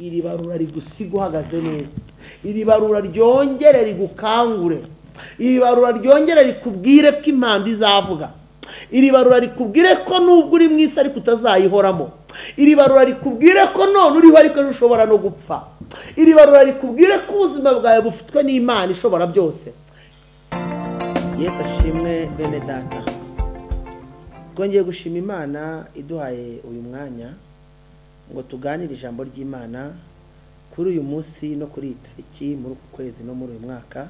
Iri barura rigusiga uhagaze neza, iri barura ryongere rigukangure, iri barura ryongere rikubwire ko impanda izavuga, iri barura rikubwire ko nubwo uri mu isi ariko utazayihoramo, iri barura rikubwire ko none uriho ariko ejo ushobora no gupfa, iri barura rikubwire ko ubuzima bwawe bufitwe n'Imana ishobora byose. Yesu ashimwe bene data. Twongeye gushima Imana iduhaye uyu mwanya ngo tuganire ijambo ry'Imana kuri uyu munsi no kuri iyi tariki, muri uku kwezi no muri uyu mwaka.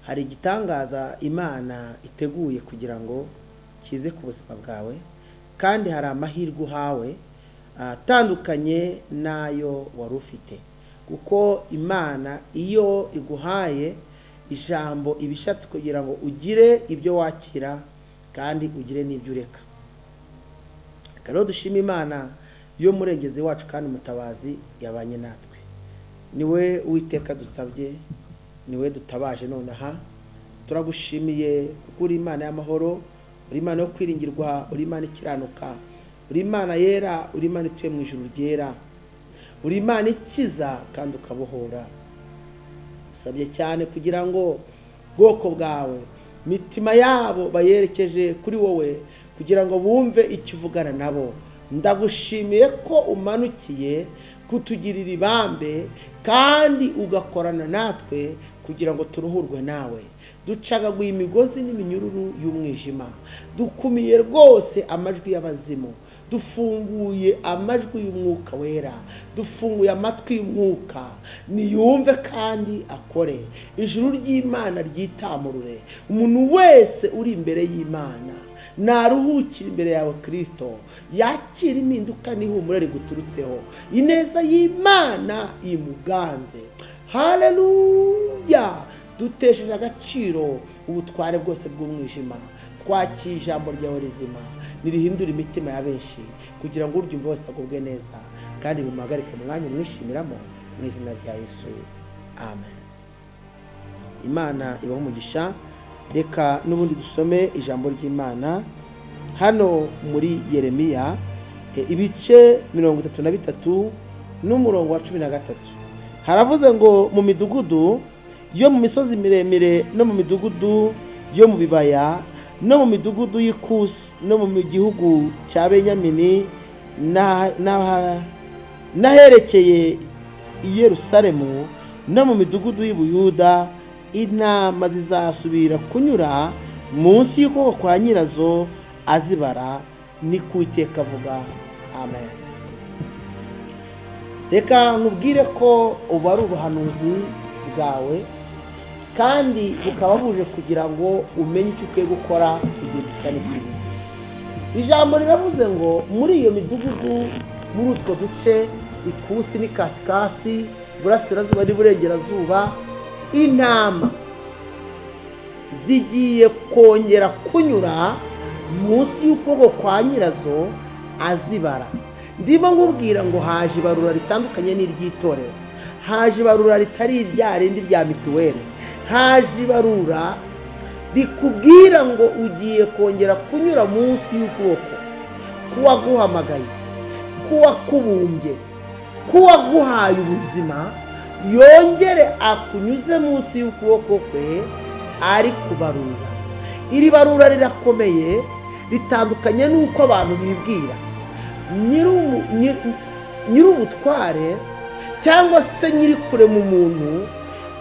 Hari igitangaza Imana iteguye kugira ngo kize ku buzima bwawe, kandi hari amahirwe uhawe atandukanye n'ayo wari ufite, kuko Imana iyo iguhaye ijambo ibishatse kugira ngo ugire ibyo wakira kandi ugire n'ibyo ureka. Rero dushima Imana yo murengezi wacu kandi mutabazi yabanye natwe. Niwe Uwiteka dusabye, niwe dutabaje nonaha. Turagushimiye kuko uri Imana y'amahoro, uri Imana yo kwiringirwa, uri Imana ikiranuka, uri Imana yera, uri Imana ituye mu ijuru ryera, uri Imana ikiza kandi ukabohora. Dusabye cyane kugira ngo bwoko bwawe mitima yabo bayerekeje kuri wowe, kugira ngo bumve icyo uvugana nabo. Ndagushimiye ko umanukiye kutugirira ibambe kandi ugakorana natwe kugira ngo turuhurwe nawe. Ducagaguye imigozi n'iminyururu y'umwijima, dukumiye rwose amajwi y'abazimu, dufunguye amajwi y'umwuka wera, dufunguye amatwi y'umwuka niyumve kandi akore. Ijuru ry'Imana ryitamurure umuntu wese uri imbere y'Imana, naruhukira imbere yawe Kristo, yakira impinduka n'ihumure riguturutseho. Ineza y'Imana imuganze. Haleluya! Dutesheje agaciro ubutware bwose bw'umwijima, twakiye ijambo ryawe rizima nirihindura imitima ya benshi, kugira ngo uryumve wese agubwe neza kandi bimuhagarike mu mwanya umwishimiramo, mu izina rya Yesu, amen. Imana ibahe umugisha. Reka n'ubundi dusome ijambo ry'Imana hano muri Yeremiya ibice 33 n'umurongo wa 13. Haravuze ngo mu midugudu yo mu misozi miremire no mu midugudu yo mu bibaya no mu midugudu y'Ikusi no mu gihugu cya Benyamini naherekeye i Yerusalemu no mu midugudu y'Ubuyuda, intama zizasubira kunyura munsi y'ukuboko kwa nyirazo azibara, ni ku Uwiteka avuga. Amen. Reka nkubwire ko ubu ari ubuhanuzi bwawe kandi bukaba buje kugira ngo umenye icyo ukwiye gukora igihe gisa n'ikindi. Ijambo riravuze ngo muri iyo midugudu, muri utwo duce, ikusi n'ikasikasi, burasirazuba n'iburengerazuba, intama zigiye kongera kunyura munsi y'ukuboko kwa nyirazo azibara. Ndimo nkubwira ngo haje ibarura ritandukanye n'iry'itorero, haje ibarura ritari irya rindi rya mituweli, haje ibarura rikubwira ngo ugiye kongera kunyura munsi y'ukuboko k'uwaguhamagaye, k'uwakubumbye, k'uwaguhaye ubuzima, yongere akunyuze munsi y'ukuboko kwe ari kubarura. Iri barura rirakomeye, ritandukanye n'uko abantu bibwira. Nyir'ubutware cyangwa se nyiri kure mu muntu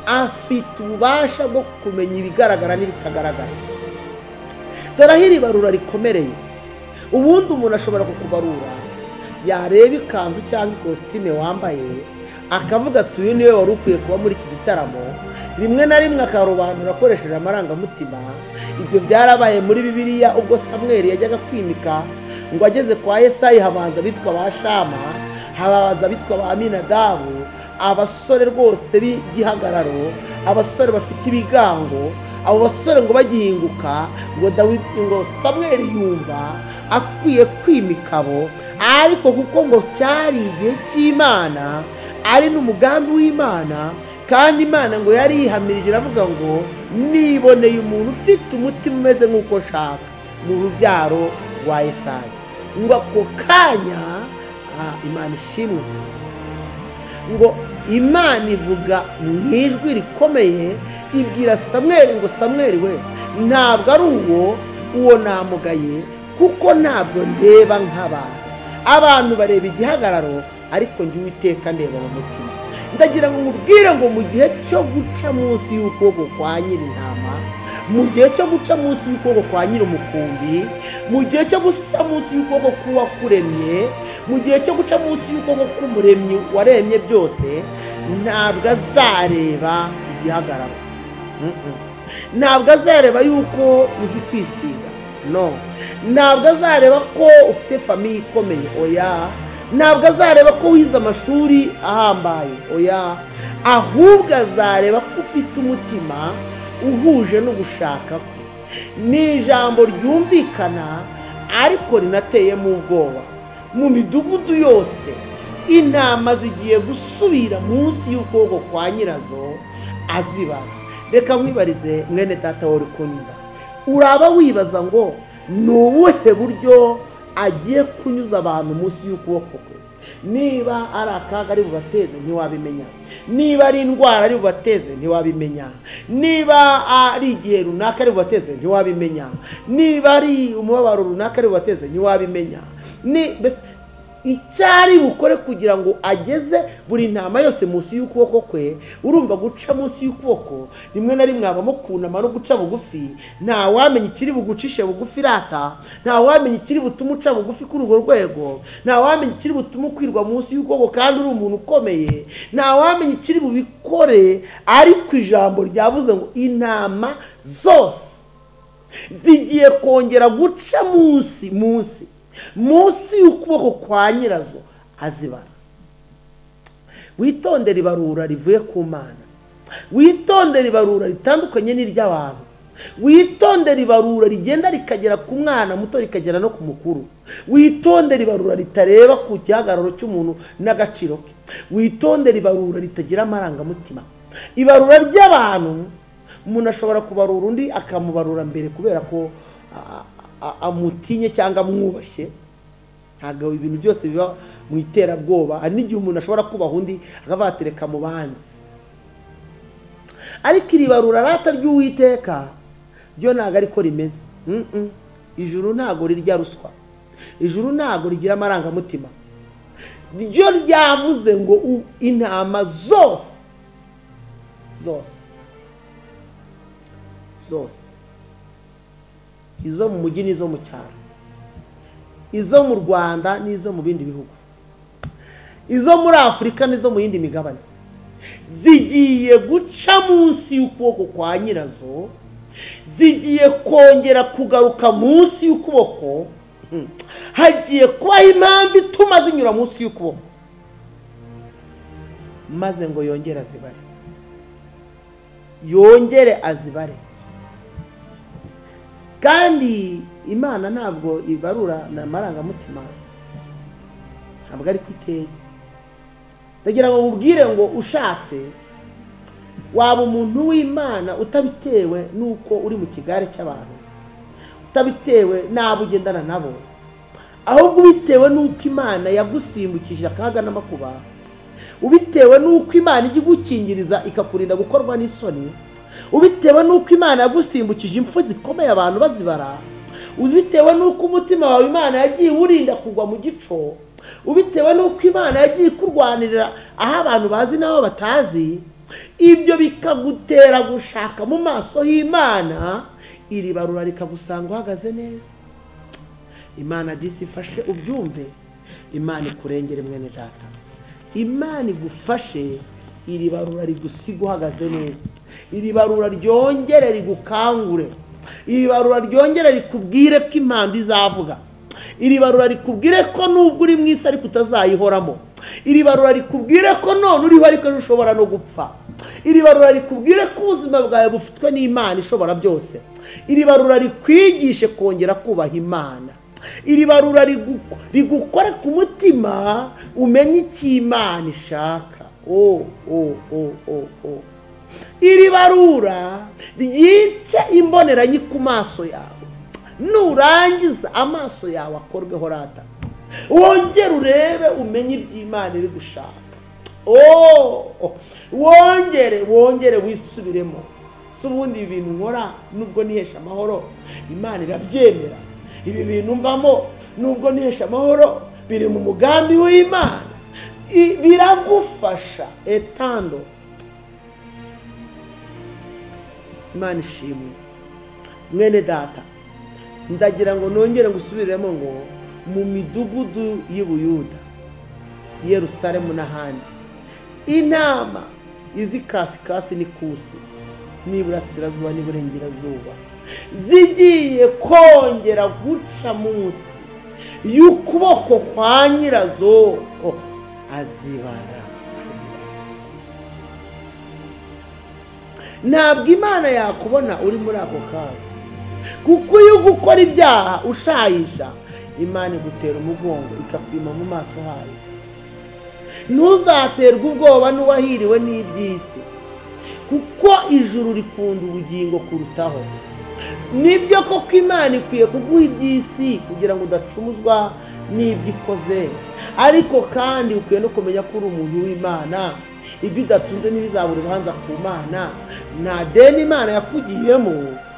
afite ububasha bwo kumenya ibigaragara n'ibitagaragara. Dore aho iri barura rikomereye. Ubundi umuntu ashobora kukubarura, yareba ikanzu cyangwa ikositime wambaye akavuga ati uyu niwe wari ukwiye kuba muri iki gitaramo. Rimwe na rimwe akarobanura akoresheje amarangamutima. Ibyo byarabaye muri Bibiliya ubwo Samweli yajyaga kwimika, ngo ageze kwa Yesayi habanza bitwa ba Shama, habanza bitwa ba Aminadabu, abasore rwose b'igihagararo, abasore bafite ibigango. Abo basore ngo bagihinguka, ngo Dawidi, ngo Samweli yumva akwiye kwimika abo, ariko kuko ngo cyari igihe cy'Imana, ari n'umugambi w'Imana, kandi Imana ngo yari yihamirije iravuga ngo niboneye umuntu ufite umutima umeze nk'uko nshaka mu rubyaro rwa Yesayi. Ngo ako kanya Imana ishimwe, Ngo Imana ivuga mu ijwi rikomeye ibwira Samweli ngo Samweli we, ntabwo ari uwo namugaye, kuko ntabwo ndeba nk'abantu. Abantu bareba igihagararo, ariko njye Uwiteka ndeba mu mutima. Ndagira ngo nkubwire ngo mu gihe cyo guca munsi y'ukuboko kwa nyir'intama, mu gihe cyo guca munsi y'ukuboko kwa nyir'umukumbi, mu gihe cyo guca munsi y'ukuboko k'uwakuremye, mu gihe cyo guca munsi y'ukuboko k'umuremyi waremye byose, ntabwo azareba igihagararo. Ntabwo azareba yuko uzi kwisiga, no. Ntabwo azareba ko ufite famiye ikomeye, oya. Ntabwo azareba ko wize amashuri ahambaye, oya. Ahubwo azareba ko ufite umutima uhuje no gushaka kwe. Ni ijambo ryumvikana ariko rinateyemo ubwoba. Mu midugudu yose intama zigiye gusubira munsi y'ukuboko kwa nyirazo azibara. Reka nkwibarize mwene data wari kunyumva, uraba wibaza ngo ni ubuhe buryo agiye kunyuza abantu munsi y'ukuboko kwe? Niba ari akaga ari bubateze ntiwabimenya, niba ari indwara ari bubateze ntiwabimenya, niba ari igihe runaka ari bubateze ntiwabimenya, niba ari umubabaro runaka ari bubateze ntiwabimenya. Ni icyari bukore kugira ngo ageze buri ntama yose munsi y'ukuboko kwe. Urumva guca munsi y'ukuboko rimwe na rimwe abamo kunama no guca bugufi. Nta wamenya ikiri bugucishe bugufi rata, nta wamenya ikiri butume uca bugufi kuri urwo rwego, nta wamenya ikiri butume ukwirwa munsi y'ukuboko kandi uri umuntu ukomeye, nta wamenya ikiri bubikore. Ariko ijambo ryavuze ngo intama zose zigiye kongera guca munsi y'ukuboko kwa nyirazo azibara. Witondere ibarura rivuye ku Mana, witondere ibarura ritandukanye n'iry'abantu, witondere ibarura rigenda rikagera ku mwana muto rikagera no ku mukuru, witondere ibarura ritareba ku gihagararo cy'umuntu n'agaciro ke, witondere ibarura ritagira amarangamutima. Ibarura ry'abantu umuntu ashobora kubarura undi akamubarura mbere kubera ko amutinye cyangwa amwubashye. Ntabwo ibintu byose biba mu iterabwoba. Hari n'igihe umuntu ashobora kubaha undi akabatereka mu banzi. Ariko iri barura rata ry'Uwiteka ryo ntabwo ariko rimeze. Ijuru ntabwo rirya ruswa, ijuru ntabwo rigira amarangamutima. Ryo ryavuze ngo intama zose zose zose, izo mu mujyi n'izo mu cyaro, izo mu Rwanda n'izo mu bindi bihugu, izo muri Afurika n'izo mu yindi migabane, zigiye guca munsi y'ukuboko kwa nyirazo, zigiye kongera kugaruka munsi y'ukuboko. Hagiye kubaho impamvu ituma zinyura munsi y'ukuboko, maze ngo yongere azibare, yongere azibare. Kandi Imana ntabwo ibarura na marangamutima, ntabwo ariko iteye. Ndagira ngo mubwire ngo ushatse waba umuntu w'Imana utabitewe nuko uri mu kigare cy'abantu, utabitewe n'abo ugendana nabo, ahubwo ubitewe nuko Imana yagusimbukije akaga n'amakuba, ubitewe nuko Imana ijya igukingiriza ikakurinda gukorwa n'isoni, ubitewe nuko Imana yagusimbukije impfu zikomeye abantu bazibara, ubitewe nuko umutima wawe Imana yagiye urinda kugwa mu gico, ubitewe nuko Imana yagiye ikurwanirira aho abantu bazi n'aho batazi. Ibyo bikagutera gushaka mu maso y'Imana, iri barura rikagusanga uhagaze neza. Imana disi ifashe ubyumve, Imana ikurengere mwene data, Imana igufashe iri barura rigusiga uhagaze neza, iri barura ryongere rigukangure, iri barura ryongere rikubwire ko impanda izavuga, iri barura rikubwire ko nubwo uri mu isi ariko utazayihoramo, iri barura rikubwire ko none uriho ariko ushobora no gupfa, iri barura rikubwire ko ubuzima bwawe bufitwe n'Imana ishobora byose, iri barura rikwigishe kongera kubaha Imana, iri barura rigukore ku mutima umenye icyo Imana ishaka. Iri barura ryice imboneranyi ku maso yawe, nurangiza amaso yawe akorweho rata, wongere urebe umenye iby'Imana iri gushaka. Wongere wongere wisubiremo. Si ubundi ibi bintu nkora nubwo nihesha amahoro Imana irabyemera? Ibi bintu mbamo nubwo nihesha amahoro biri mu mugambi w'Imana, biragufasha etando. Imana ishimwe. Mwene data, ndagira ngo nongere ngusubiremo ngo mu midugudu y'Ubuyuda, Yerusalemu n'ahandi, intama izi kasikasi n'ikusi n'iburasirazuba n'iburengerazuba zigiye kongera guca munsi y'ukuboko kwa nyirazo azibara. Ntabwo Imana yakubona uri muri ako kaga, kuko iyo gukora ibyaha ushayisha, Imana igutera umugongo ikakwima mu maso hayo. Ntuzaterwe ubwoba n'uwahiriwe n'iby'isi, kuko ijuru rikunda ubugingo kurutaho. Nibyo koko Imana ikwiye kuguha iby'isi kugira ngo udacumuzwa n'ibyo ikoze, ariko kandi ukwiye no kumenya ko uri umuntu w'Imana. Ibyo udatunze ntibizabura urubanza ku Mana. Nta deni Imana yakugiyemo,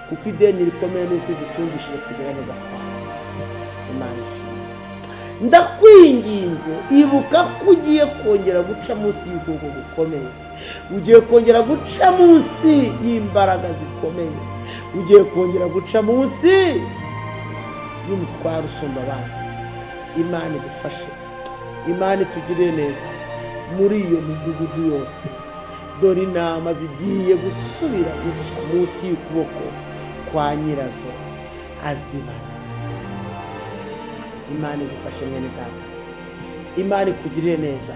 kuko ideni rikomeye ni uko igutungishije kugira neza kwawe. Imana ishimwe. Ndakwinginze, ibuka ko ugiye kongera guca munsi y'ukuboko gukomeye, ugiye kongera guca munsi y'imbaraga zikomeye, ugiye kongera guca munsi y'umutwaro usumba abandi. Imana idufashe, Imana itugirire neza muri iyo midugudu yose. Dore intama zigiye gusubira guca munsi y'ukuboko kwa nyirazo azibara. Imana igufashe mwene data, Imana ikugirire neza.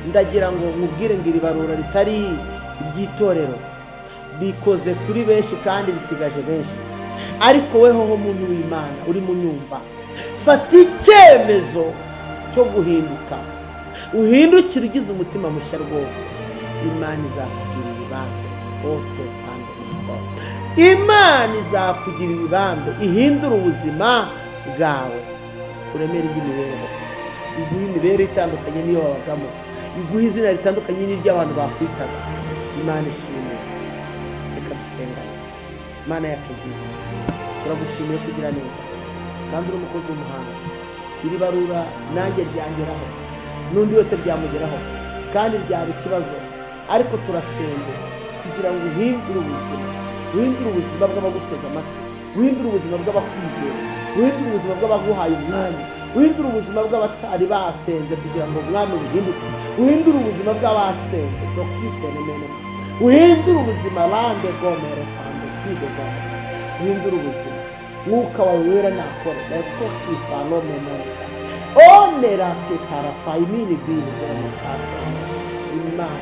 Ndagira ngo nkubwire ngo iri barura ritari iry'itorero rikoze kuri benshi kandi risigaje benshi, ariko weho muntu w'Imana uri munyumva, fata icyemezo cyo guhinduka, uhindukire ugize umutima mushya rwose. Imana izakugirira ibambe. Imana izakugirira ibambe, ihindura ubuzima bwawe, kuremera imibereho, iguha imibereho itandukanye n'iyo babagamo, iguha izina ritandukanye n'iry'abantu bakwitaga. Imana ishimwe. Reka dusengane. Imana yacu nziza, turagushimiye kugira neza kandi uri umukozi w'umuhanga. Iri barura nanjye ryangeraho n'undi wese ryamugeraho, kandi ryaba ikibazo, ariko turasenze kugira ngo uhindure ubuzima, uhindure ubuzima bw'abaguteze amatwi, uhindure ubuzima bw'abakwizera, uhindure ubuzima bw'abaguhaye umwanya, uhindure ubuzima bw'abatari basenze kugira ngo umwami uhinduke, uhindure ubuzima bw'abasenze dokitenemene, uhindure ubuzima rande gomere fandestide zone, uhindure ubuzima. Mwuka wawe wera nakore letokifalomemoneka onera tetarafaimini bini gomekasa. Imana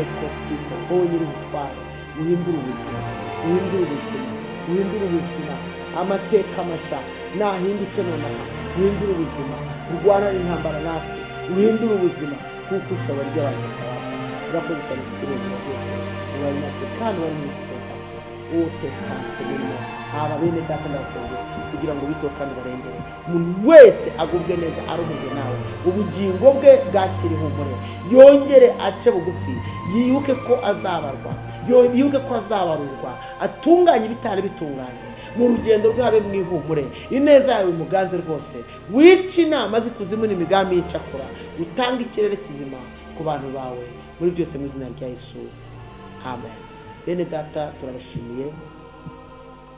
ekostito wowe nyir'ubutware, uhindure ubuzima, uhindure ubuzima, uhindure ubuzima. Amateka mashya nahinduke nonaha, uhindure ubuzima, urwana n'intambara natwe, uhindure ubuzima, kuko ushobora ry'abantu batabasha. Urakoze cyane kukurengera byose, ubari natwe kandi ubari mu gikorwa cyacu. Uwo tesitanse birimo aba bene data ndabasengera kugira ngo biteho kandi barengere umuntu wese agubwe neza, aruhurwe nawe, ubugingo bwe bwakira ihumure, yongere ace bugufi, yibuke ko azabarwa, yibuke ko azabarurwa, atunganye ibitari bitunganye mu rugendo rwe, habe mu ihumure. Ineza yawe muganze rwose, wice inama z'ikuzimu n'imigambi y'incakura, utange ikirere kizima ku bantu bawe muri byose, mu izina rya Yesu, amen. Bene data, turabashimiye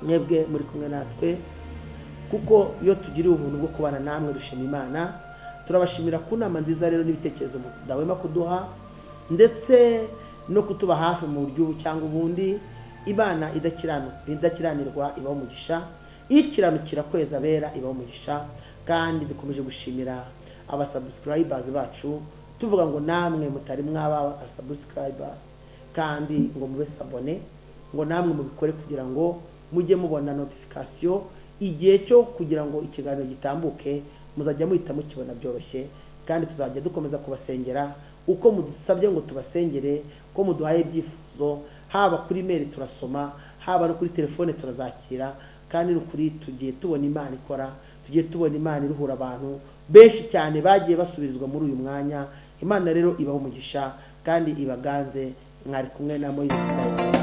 mwebwe muri kumwe natwe, kuko iyo tugiriye ubuntu bwo kubana namwe dushima Imana. Turabashimira ku nama nziza rero n'ibitekerezo mudahwema kuduha, ndetse no kutuba hafi mu buryo ubu cyangwa ubundi. Imana idakiranirwa ibaho umugisha, ikiranukira kweza abera ibaho umugisha. Kandi dukomeje gushimira abasubscribers bacu, tuvuga ngo namwe mutari mwaba abasubscribers kandi ngo mube sabone, ngo namwe mubikore kugira ngo mujye mubona notification igihe cyo kugira ngo ikiganiro gitambuke, muzajya muhita mukibona byoroshye. Kandi tuzajya dukomeza kubasengera uko mudusabye ngo tubasengere, ko muduhaye ibyifuzo, haba kuri mail turasoma, haba no kuri telefone turazakira. Kandi n'ukuri tugiye tubona Imana ikora, tugiye tubona Imana iruhura abantu benshi cyane bagiye basubirizwa muri uyu mwanya. Imana rero ibaha umugisha kandi ibaganze. Mwari kumwe na Moise Ndayigaya.